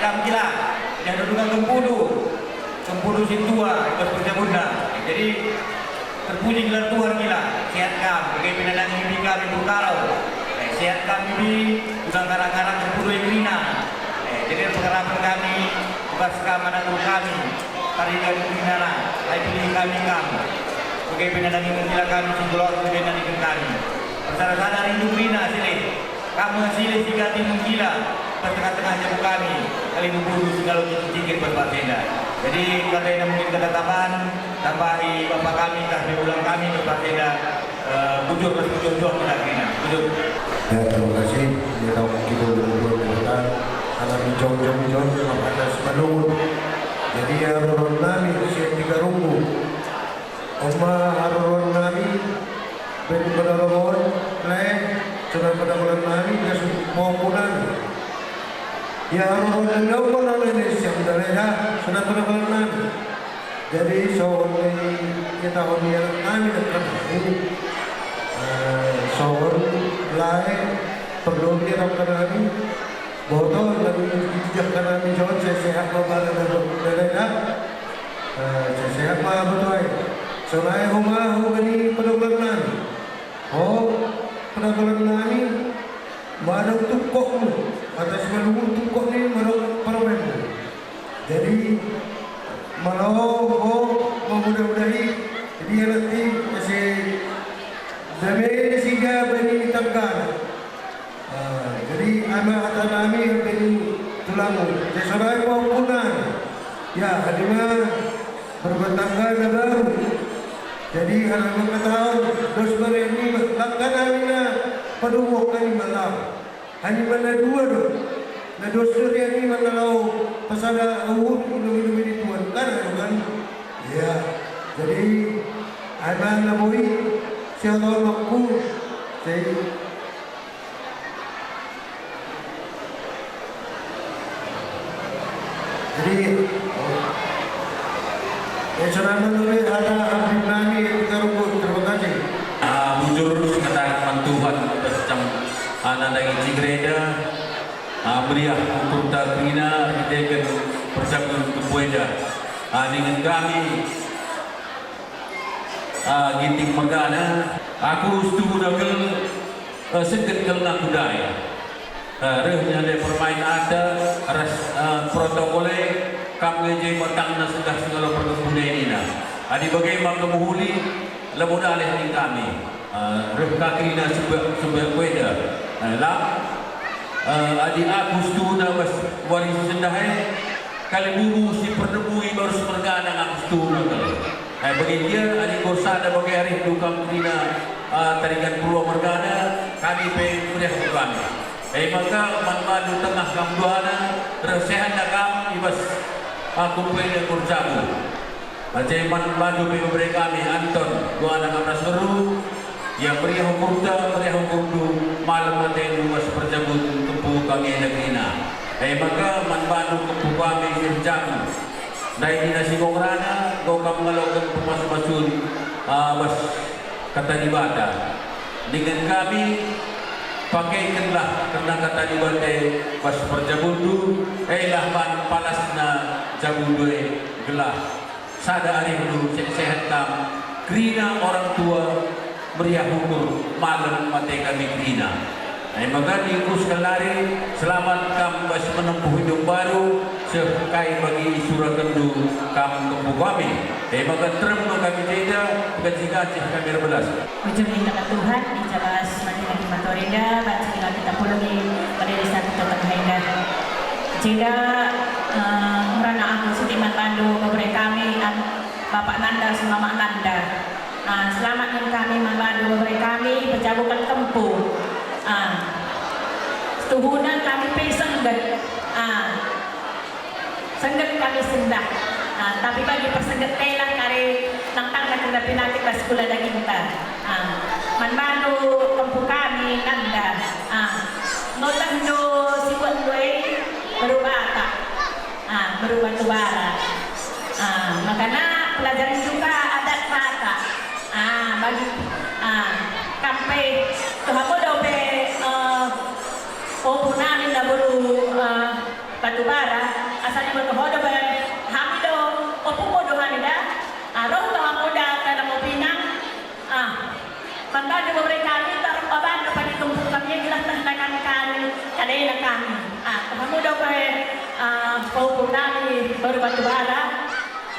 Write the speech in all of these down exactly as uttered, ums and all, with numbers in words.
Kam kila, janah dungken kempundu, kempundu si tua i bas perjabunna. Jadi, terpuji gelar Tuhan kila, sehat kam, bage pe nandangi bibi kami Burkaro. Eh, sehat kam bibi, uga ngarak-ngarak kempundu e kerina. Eh, jadi perkerapen kami, tugas kam anak guru kami, tarigan kerina, ai pilih kami kam. Bage pe nandangi kila kami si gelar, bage nandangi kami. Bersada-sada rindu kerina, silih. Kam me silih si gati mengkila, pas tengah-tengah jabu kami, kalimbubu si ngalo cikir-cikir pas bas enda. Jadi, kata enda mungkin kata tambahan, tambahi bapa kami, tah pe ulang kami pas bas enda, eh, bujur ras bujur-bujur kita kerina. Bujur. Ya, terima kasih. Ya, tahu kita ulang-ulang kata, anak mijong-mijong, anak atas balungun. Jadi, ya, rurun nami, usia tiga runggu. Oma haruron nami, ben penolongon, lae, sona penolongon nami, ras poku nami. Ya haruron nami, oma nami, siap dalena, sona penolongon nami. Jadi, sohon ni, kita honi anak nami, dan kami. Eh, sohon, lae, perlu ni anak nami. Botol, lagu ijah kanami John, sehat-sehat ma bana dalena. Eh, sehat-sehat ma betul ai. Sonai ho ma ho bani pedogelan nami. Ho, pedogelan nami, madang tukokmu, atas balungun tukok ni madang parmenmu. Jadi, malo ho memudah-mudahi, jadi anak tim, ase dame siga bani tanggana. Ah, jadi anak ata nami bini tulangu, sesuai pempunan. Ya, adima berumah tangga na baru. Jadi, anak lima tahun, dos bere ni langkah nami na padumo kami malam. Hanya mana dua do. Na dos suri ni mana lau pasada uhur minum-minum ini Tuhan. Kan, kan? Ya. Jadi, anak na boi, siapa aku, saya Jadi, ya, saudara lebih ada Habib Nani yang kita rumput. Terima kasih. Ah, bujur kata man Tuhan, macam, ah, nandangi ciger enda, ah, meriah ukurta kerina, erkiteken perjamuan kempu enda. Ah, dingen kami, ah, Ginting mergana, aku setuhu dagel, eh, sengket kal nangku ndai. Eh, reh nande permain ate ras, eh, protokole, kam nge je matangna sendah sengalo perkembunan nina. Adi bage maka mehuli, labo daleh ning kami. Eh, reh ka kerina sembah, sembah kuenda. Eh, lam, eh, adi aku setuhuna bas wari sendah e, kalimbubu si pernemu i barus mergana aku setuhuna kal. Eh, bage gia, adi enggo sada bage arihndu kam kerina, eh, tarigan perua mergana, kami pe meriah ku kami. E maka man bandu tengah kam duana, reh sehatna kam i bas aku pe kurjabu. Aje man bandu pe bebere kami Anton, duana kam ras Beru, ia meriah ukurta, meriah ukurndu, malem atendu bas perjabun kempu kami enda kerina. E maka man bandu kempu kami si erjabu. Ndai nina si enggo ngerana, enggo kam ngaloken pemasu-masun, ah, bas Kata Dibata. Dingen kami, pakaikenlah kerna Kata Dibata bas perjabunndu, elah man palasna jabundu e, gelah sada arihndu sehat-sehat kam, kerina orang tua, meriah ukur, malem ate kami kerina. E maka ningkus kelari, selamat kam bas menempuh hidup baru, seh kai bagi isurakenndu kam kempu kami. E maka terem me kami jenda, pengkacih-kacih kami erbelas. Ujung ni kata Tuhan, i bas mati-mati mator enda, banci denga kita pulungi, pada desa kita tengah enda. Jenda, eh, merana aku siti man bandu, bebere kami, an-, Bapak Nanda, si Mamak Nanda. Ah, selamat nge kami man bandu bebere kami, pejabuken kempu. Ah, setuhuna kami pe sengget. Ah, sengget kami sendah. Ah, tapi bagi persengget telah kari nangtangna kena pinakit bas kula dagingta. Ah, man bandu kempu kami Nanda. Ah, notahndu si buat ndoi berubah tak? Ah, beru batu bara. Ah, makana pelajari juga adat Batak. Ah, bagi, ah, kam pe, tuha pe dope, eh, oh, pernah minta beru, eh, Batubara, asa dibotoho do pe hami do, opungmu do hami da. Ah, roh do hamu da, tanemu pinang. Ah, man bandu bebere kami, tarempa bandu pagi tumpuk kami, gelah teh nakan kami, kadena kami. Ah, hamu do pe, ah, punggung nami baru batubara.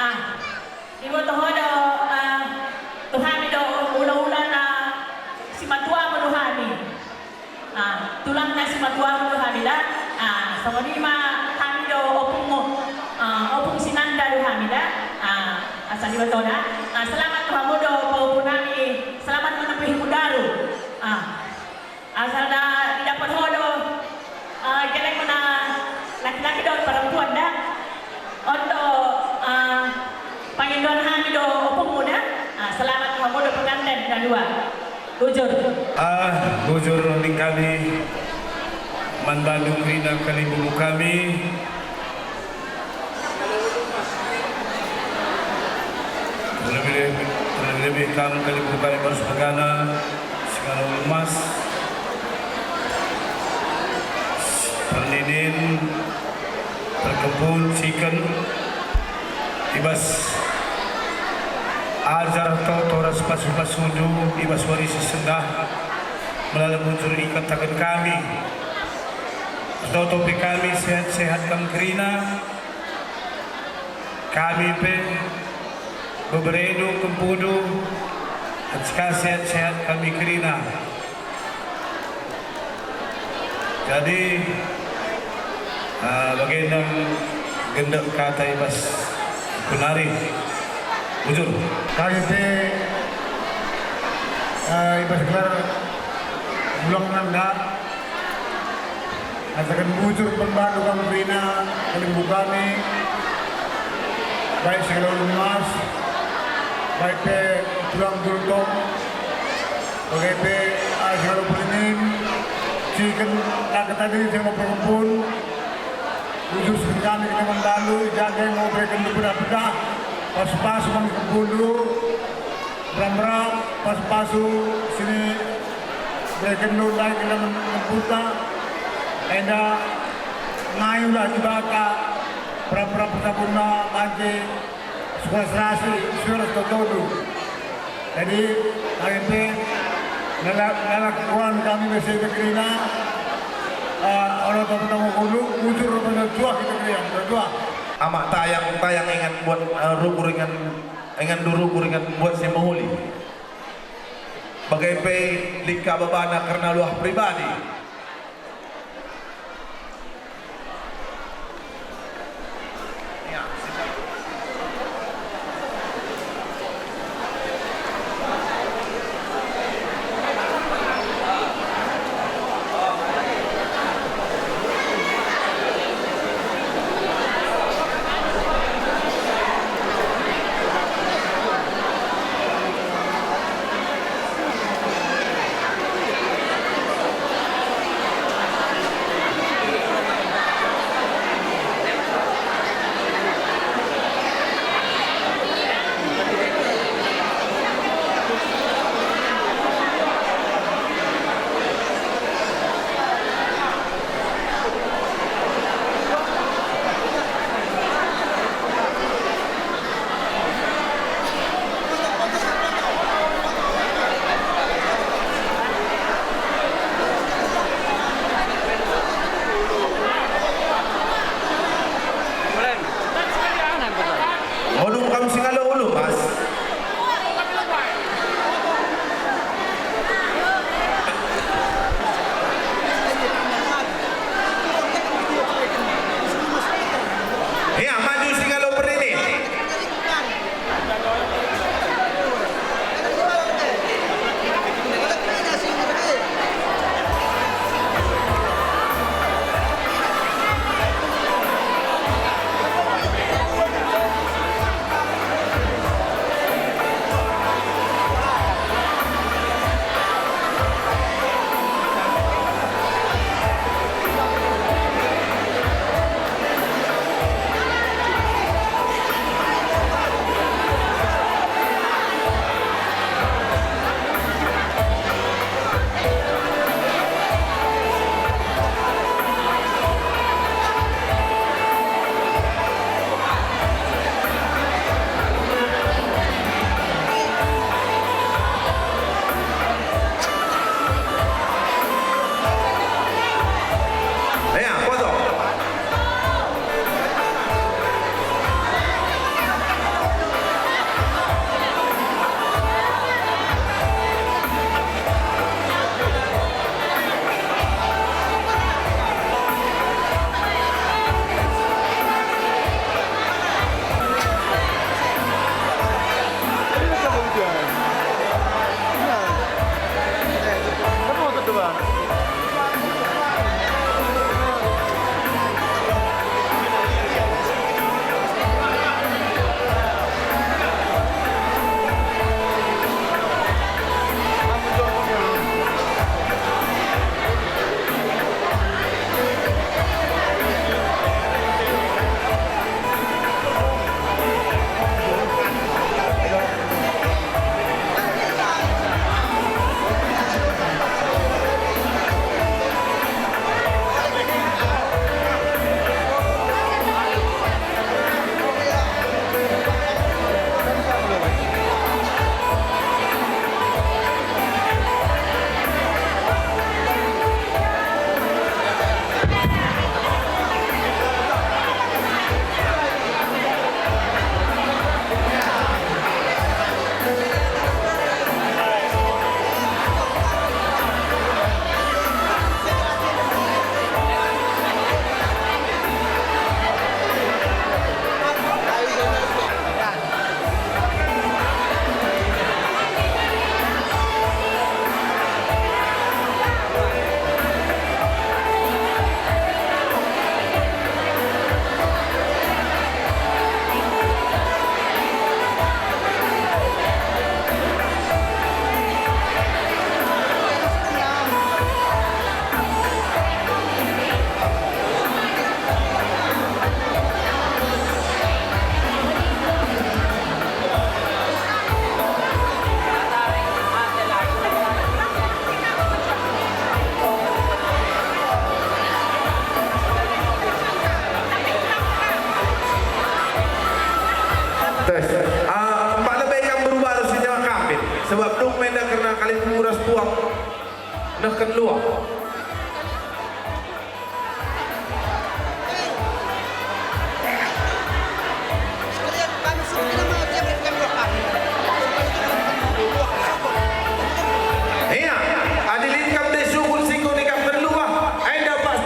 Ah, dibotoho do, ah, tu hami do ula-ulana si matuamu do hami. Ah, tulangna si matuamu do hami da. Ah, songon i ma kami do opungmu. Ah, opung si nanda do hami da. Ah, asa dibotoho da. Ah, selamat hamu do punggung nami. Selamat menempuh hidup baru. Ah, asal da didapet ho do. Ah, keleng mana laki-laki do perempuan da. Ondo, ah, pangindoan hami do opungmu da. Ah, selamat hamu do penganten dadua. Bujur. Ah, bujur ning kami man bandu kerina kalimbubu kami. Terlebih-lebih, terlebih-lebih kam kalimbubu kami baru sebagana, si ngalo emas, perninin, perkebun, siken, i bas ajar toto ras pasu-pasundu, i bas wari si sendah, melala bujur ikataken kami. Toto pe kami sehat-sehat kam kerina, kami pe beberendu kempundu, sehat-sehat kami kerina. Jadi, eh, bagenda gendek kata i bas kunari. Bujur. Kami pe, eh, i bas gelar Bulang Nanda, ngataken bujur pembandu kam kerina, kalimbubu kami, baik si ngalo emas, baik pe tulang jultok, bage pe, ah, si ngalo perninin, siken, la ketadin, si ngalo perkebun, khusus kami kena membandu, jaga mau berikan pedah-pedah, pas-pas man kebundu, Beram-beram, pasu-pasu, sini bereken ndai kena men-, nemputa, enda ngayulah Dibata, beram-beram persabunna banci sukses serasi, sukses totondu. Jadi, kami pe, nela, nela kekuatan kami besi kerina, eh, orang tua pertama gulu, bujur pada juah kita kerina, pada juah. Amak tayang, tayang ingan buat, eh, rukur ingan Ingan duru kuringat buat si mehuli. Bage pe lit ka babana kerna luah pribadi. Sabap dung menda kerna kalimbubu ras puang nehken luah. Ia, adi lit kam ndai sukut si enggo nikapken luah, enda pas.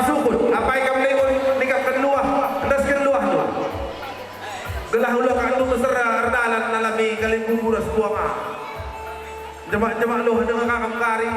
Sukut, apai kam lewat nikapken luah, endesken luahndu. Gelah ula ka ndu mesera erdalan nalami kalimbubu ras puang. Jemak-jemak luah denga kam kari.